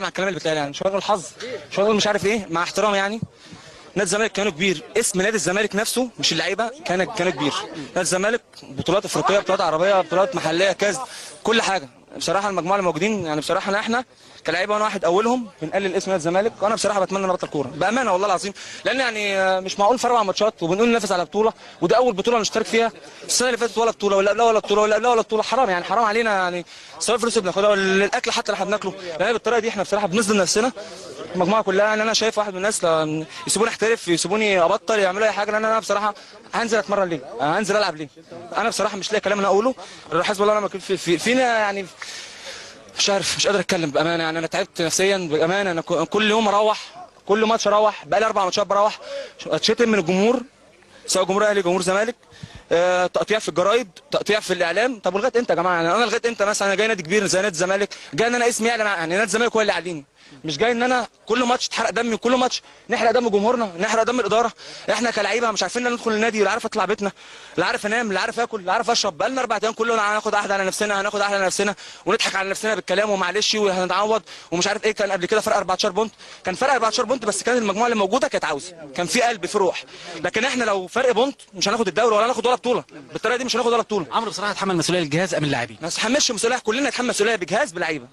على الكلام اللي بيتقال، يعني مش هنقول حظ، مش هنقول مش عارف ايه، مع احترامي يعني. نادي الزمالك كانوا كبير، اسم نادي الزمالك نفسه مش اللعيبة كانوا كبير. نادي الزمالك بطولات افريقية، بطولات عربية، بطولات محليه، كاس، كل حاجة. بصراحة المجموعة اللي موجودين يعني بصراحة احنا كلاعيبه وانا واحد اولهم بنقلل اسم نادي الزمالك، وانا بصراحة بتمنى ان ابطل كورة بامانه والله العظيم، لان يعني مش معقول في 4 ماتشات وبنقول ننافس على بطوله، وده اول بطوله نشترك فيها السنة اللي فاتت، ولا بطوله ولا قبلها ولا بطوله ولا قبلها ولا بطوله. حرام يعني، حرام علينا يعني، سواء الفلوس اللي بناخدها ولا الاكل حتى اللي احنا بناكله، لان بالطريقة دي احنا بصراحة بنظلم نفسنا المجموعة كلها. يعني انا شايف واحد من الناس يسيبوني احترف، يسيبوني ابطل، يعملوا اي حاجة، لان انا بصراحة هنزل اتمرن ليه؟ هنزل العب ليه؟ انا بصراحة مش لاقي كلام انا اقوله. حسب الله ونعم الوكيل فينا يعني، مش عارف، مش قادر اتكلم بامانه يعني. انا تعبت نفسيا بامانه. انا كل يوم اروح، كل ماتش اروح، بقالي 4 ماتشات بروح اتشتم من الجمهور، سواء جمهور اهلي جمهور زمالك، تقطيع في الجرايد، تقطيع في الاعلام. طب ولغاية امتى يا جماعة؟ يعني انا لغاية امتى مثلا انا جاي نادي كبير زي نادي الزمالك، جاي ان انا اسمي يعلى، يعني نادي الزمالك هو اللي عليني، مش جاي ان انا كل ماتش اتحرق دمي، كل ماتش نحرق دم جمهورنا، نحرق دم الادارة. احنا كلعيبه مش عارفين ندخل النادي، لا عارف اطلع بيتنا، لا عارف انام، لا عارف اكل، لا عارف اشرب. بقالنا 4 ايام كلنا هناخد عهد على نفسنا، هناخد عهد على نفسنا ونضحك على نفسنا بالكلام ومعلش وهنتعوض ومش عارف ايه. كان قبل كده فرق 14 point، كان فرق 14 point، بس كان المجموعة اللي موجودة كانت عاوزه، كان في قلب، في روح. لكن احنا لو فرق point مش هناخد الدوري ولا هناخد ولا بطوله بالطريقة دي، مش هناخد ولا بطوله. عمرو بصراحة اتحمل مسؤولية الجهاز ام اللاعبين؟ ما تحملش مسؤولية، كلنا نتحمل مسؤولية بجهاز بلعيبه.